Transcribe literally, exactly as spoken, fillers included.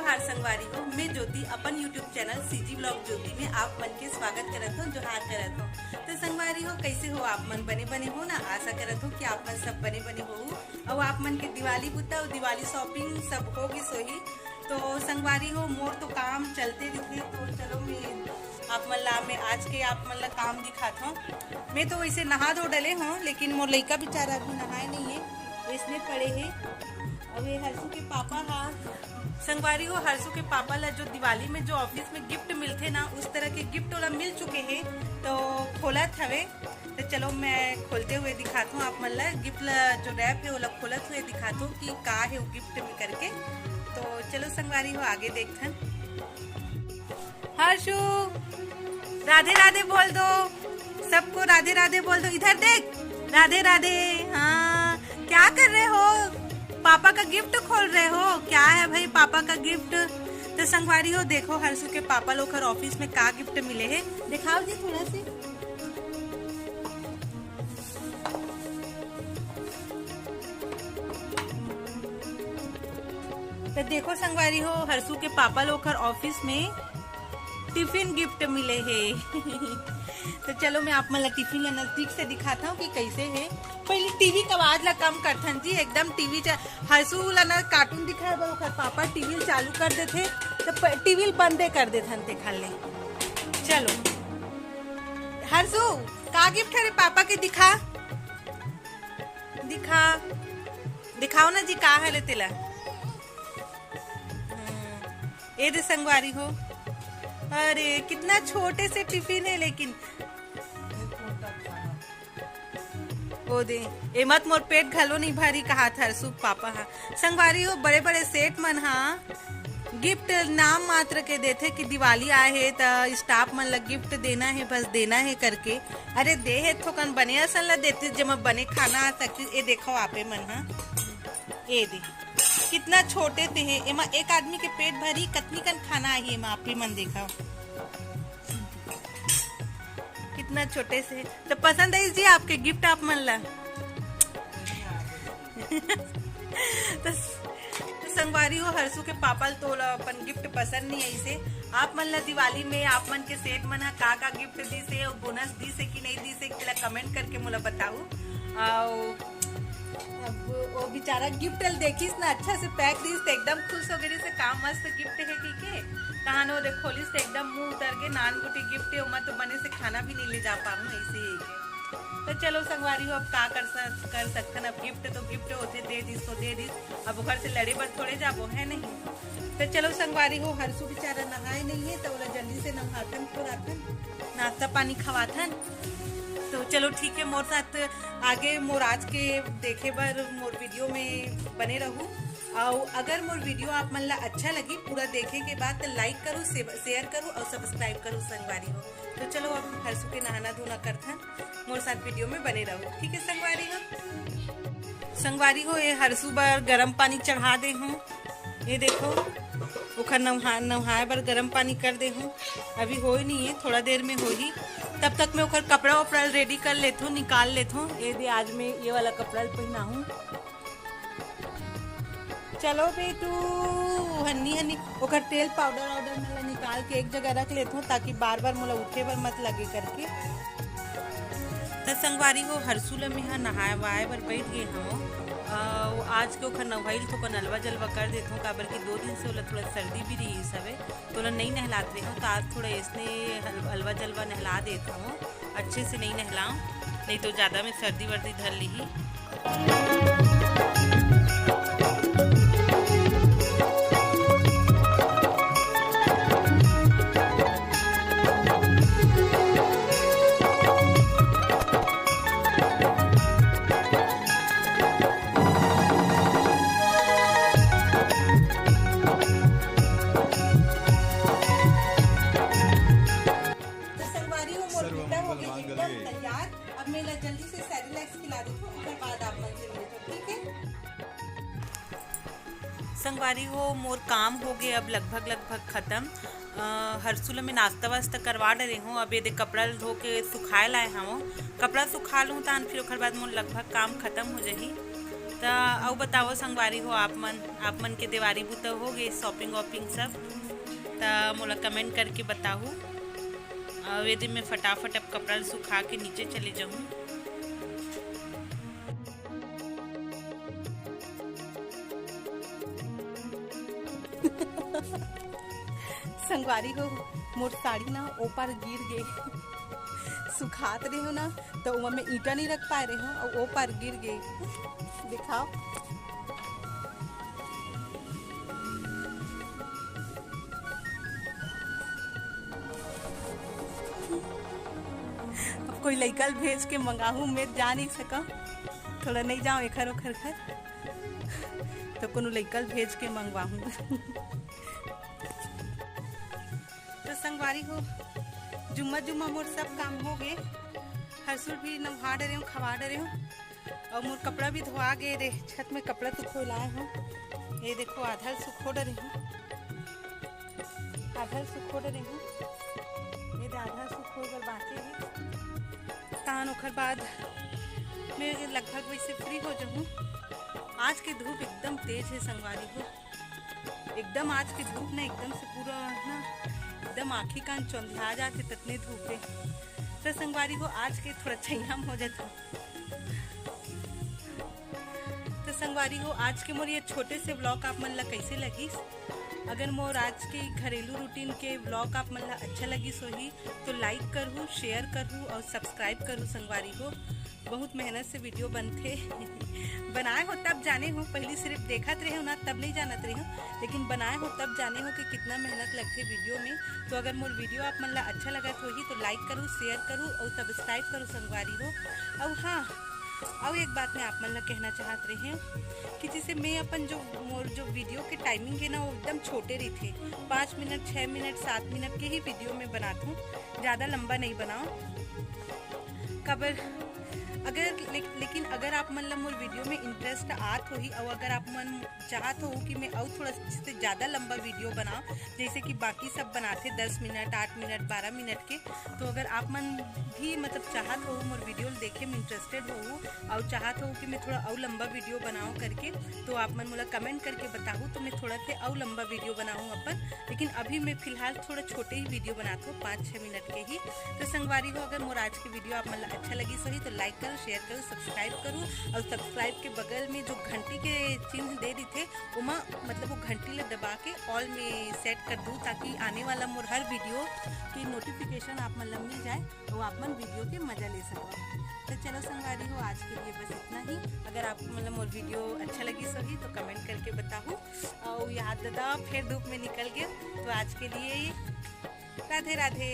नमस्कार संगवारी हो, मैं ज्योति अपन YouTube चैनल सीजी ब्लॉग ज्योति में आप मन के स्वागत करत हूँ, जोहार करत हूँ। तो संगवारी हो, कैसे हो आप मन? बने बने हो ना? आशा करत हूँ कि आप मन सब बने बने हो। अब आप मन के दिवाली बुता और दिवाली शॉपिंग सब हो गई सोही। तो संगवारी हो, मोर तो काम चलते रहिथे। तो चलो, मैं आप मन ला, मैं आज के आप मन ला काम दिखात हूँ। मैं तो वैसे नहा धो डले हूँ, लेकिन मोर लइका बेचारा अभी नहाए नहीं है, इसने पड़े है। अब ये हर्षू के पापा हा, संगवारी हो, हर्षू के पापा ला जो दिवाली में जो ऑफिस में गिफ्ट मिलथे ना, उस तरह के गिफ्ट ओला मिल चुके हैं, तो खोलत हवे। तो चलो, मैं खोलते हुए दिखात हूँ आप मन ला। गिफ्ट ला जो रैप है, ओला खोलत हुए दिखात हूँ कि का है वो गिफ्ट में करके। तो चलो संगवारी हो, आगे देखथन। हर्षू, राधे राधे बोल दो, सबको राधे राधे बोल दो। इधर देख, राधे राधे। हाँ, क्या कर रहे हो? पापा का गिफ्ट खोल रहे हो? क्या है भाई पापा का गिफ्ट? तो संगवारी हो, देखो हर्षू के पापा लोग हर ऑफिस में का गिफ्ट मिले है, दिखाओ जी थोड़ा सी। तो देखो संगवारी हो, हर्षू के पापा लोग हर ऑफिस में टिफिन गिफ्ट मिले है। तो चलो, मैं आप मन ला टिफिन ला नजदीक से दिखाता हूँ कि कैसे है। पहले टीवी का आवाज ला कम करथन जी, एकदम टीवी चा-, हर्षू ला ना कार्टून दिखाए बर ओकर पापा टीवी चालू कर देथे, तो प-, टीवी बंदे कर देथन ते खाले। चलो हर्षू, का गिफ्ट है रे पापा के? दिखा, दिखा, दिखाओ ना जी, का है ले तेला। हम्म, ए दे संगवारी हो, अरे कितना छोटे से टिफिन है, लेकिन ओ दे, ए मत मोर पेट घलो नहीं भरी, कहा था सुख पापा हा। संगवारी हो, बड़े बड़े सेठ मन हा गिफ्ट नाम मात्र के देथे कि दिवाली आए हे त स्टाफ मन ला गिफ्ट देना है, बस देना है करके। अरे दे हे थोकन बने असन ला देते, जेमा बने खाना आ सकती। ए देखो आपे मन हा, ए दे कितना छोटे ते हे, एमा एक आदमी के पेट भरी, कतनी कन खाना आही एमा, आपे मन देखो। कितना छोटे से। तो पसंद आइस जी आपके गिफ्ट आप मन ला? तो, तो संगवारी हो, हर्षू के पापा ल तो ओला अपन गिफ्ट पसंद नहीं आइस हे। आप मन ला दिवाली में आप मन के सेठ मन ह का का गिफ्ट दिस हे, अउ बोनस दिस हे कि नहीं दिस हे, तेला कमेंट करके मोला बताऊ। अउ अब वो बेचारा गिफ्ट ल देखिस ना, अच्छा से पैक दिस, तो एकदम खुश हो गई से, का मस्त गिफ्ट है कहिके। तहान वो देख खोलिस तो एकदम मुंह उतर के, नान गुटी गिफ्ट है, ओमा तो बने से खाना भी नहीं ले जा पाऊँ ऐसे ही के। तो चलो संगवारी हो, अब का कर सक-, कर सकथन, अब गिफ्ट तो गिफ्ट होथे, दे दिस तो दे दिस, अब ओकर से लड़े बर थोड़े जाबो, है नहीं? तो चलो संगवारी हो, हर्षू बेचारा नहाए नहीं है, तो ओला जल्दी से नहाथन, खोराथन, नाश्ता पानी खवाथन। तो चलो ठीक है, मोर साथ आगे मोर आज के देखे बर मोर वीडियो में बने रहू। और अगर मोर वीडियो आप मन ला अच्छा लगी, पूरा देखे के बाद, तो लाइक करो, से-, शेयर करो और सब्सक्राइब करो संगवारी हो। तो चलो अब हर्षू के नहाना धोना करथन, मोर साथ वीडियो में बने रहू, ठीक है संगवारी हो। संगवारी हो, ये हर्षू बर गरम पानी चढ़ा दे हूँ, ये देखो, ओखर नहा-, नहाए बर गरम पानी कर दे हूँ। अभी होए नहीं है, थोड़ा देर में होही। तब तक मैं ओखर कपड़ा वपड़ा रेडी कर लेथो, निकाल लेथो। ये दे, आज मैं ये वाला कपड़ा पहनाहूँ। चलो बेटू, हन्नी हन्नी ओकर तेल पाउडर वाउडर मन ला निकाल के एक जगह रख लेथो, ताकि बार बार मोला उठे बर मत लगे करके। त संगवारी हो, हरसू ल मेहा नहाए वाए बर बैठ गे हवं। अ, आज के ओखर नवहई ल थोकन अलवा जलवा कर देथों, काबर कि दो दिन से ओला थोड़ा सर्दी भी रहिस हवे, त ओला नइ नहलात रेहेंव, त आज थोड़ा अइसने हल-, अलवा जलवा नहला देत हवं। अच्छे से नइ नहलांव, नहीं तो ज्यादा में सर्दी वर्दी धर लिही। तो संगवारी हो, मोर सर्व बेटा हो मंगल गए मांगल्ये। एकदम तैयार। अब मैं ला जल्दी से सेरेलैक्स खिला देथों, ओकर बाद आप मन से मिलथों, ठीक है? संगवारी हो, मोर काम हो गए अब लगभग, लगभग खत्म। अ, हरसू ल मैं नाश्ता वास्ता करवा डरे हूँ। अब ये दे कपड़ा ल धो के सुखाए लाए हवं। कपड़ा सुखा लूँ तान फिर ओकर बाद मोर लगभग काम खत्म हो जाही। त अउ बताओ संगवारी हो, आप मन, आप मन के देवारी बुता हो गे, shopping वॉपिंग सब? त मोला comment करके बताहू। अउ ये दिन में फटाफट अब कपड़ा ल सुखा के नीचे चले जाहूँ। संगवारी हो, मोर साड़ी ना ओ पार गिर गे। सुखात रहे हो ना, तो ओमा में ईंटा नहीं रख पाए रहे हो, अउ ओ पार गिर गे। दिखाओ। अब कोई लइका ल भेज के मंगाहूँ, मैं जा नहीं सकंव, थोड़ा नहीं जाओ एखर ओखर घर, तो कोनो लइका ल भेज के मंगवाहूँ। तो संगवारी हो, जुम्मा जुम्मा मोर सब काम हो गे, हरसुल भी नहा डरे हूँ, खवा डरे हूँ, अउ मोर कपड़ा भी धोआ गे रे, छत में कपड़ा सुखो लाए हूँ। ये देखो, आधा सुखो डरे हूँ, आधा सुखो डरे हूँ, ये दे आधा सुखो बर बाकी है। तान ओखर बाद मैं लगभग वैसे free हो जाऊँ। आज के धूप एकदम तेज है संगवारी हो, एकदम आज के धूप ना एकदम से पूरा ना एकदम आँखी कान चौंधिया जाते, ततने धूप है। तो संगवारी हो, आज के थोड़ा छैया में हो जाता। तो संगवारी हो, आज के मोर ये छोटे से vlog आप मन ला कैसे लगिस? अगर मोर आज के घरेलू routine के vlog आप मन ला अच्छा लगिस होही, तो like करहू, share करहू अउ subscribe करहू संगवारी हो। बहुत मेहनत से video बनथे। बनाए हो तब जाने हो, पहली सिर्फ देखत रहे हो ना, तब नहीं जानत रहे हो, लेकिन बनाए हो तब जाने हो कि कितना मेहनत लगथे video में। तो अगर मोर video आप मन ला अच्छा लगत होही, तो like करहू, share करहू अउ subscribe करहू संगवारी हो। अउ हाँ, अउ एक बात मैं आप मन ला कहना चाहत रहे हूँ कि जैसे मैं अपन जो, मोर जो video के timing है ना, वो एकदम छोटे रहिथे, पाँच मिनट, छः मिनट, सात मिनट के ही video में बनात हूँ, ज़्यादा लंबा नहीं बनाओ। काबर अगर ले, लेकिन अगर आप मन ला मोर video में interest आत होही, अउ अगर आप मन चाहत हो कि मैं अउ थोड़ा से ज़्यादा लंबा video बनाओ, जैसे कि बाकी सब बनाथे दस मिनट, आठ मिनट, बारह मिनट के, तो अगर आप मन भी मतलब चाहत हो मोर video ल देखे में interested हो अउ चाहत हो कि मैं थोड़ा अउ लंबा video बनाऊँ करके, तो आप मन मोला comment करके बताहू, तो मैं थोड़ा से अउ लंबा video बनाऊँ अपन। लेकिन अभी मैं फिलहाल थोड़ा छोटे ही video बनात हूँ, पाँच छः मिनट के ही। तो संगवारी हो, अगर मोर आज के video आप मन ला अच्छा लगिस होही, तो like करो, share करो, subscribe करो अउ subscribe के बगल में जो घंटी के चिन्ह दे दिथे, ओमा मतलब वो घंटी ला दबा के all में set कर दू, ताकि आने वाला मोर हर video की notification आप मन ला मिल जाए, तो आप मन video के मजा ले सको। तो चलो संगवारी हो, आज के लिए बस इतना ही। अगर आप मतलब मोर video अच्छा लगिस होही, तो comment करके बताहू। अउ याद दादा फिर धूप में निकल गए, तो आज के लिए ये राधे राधे।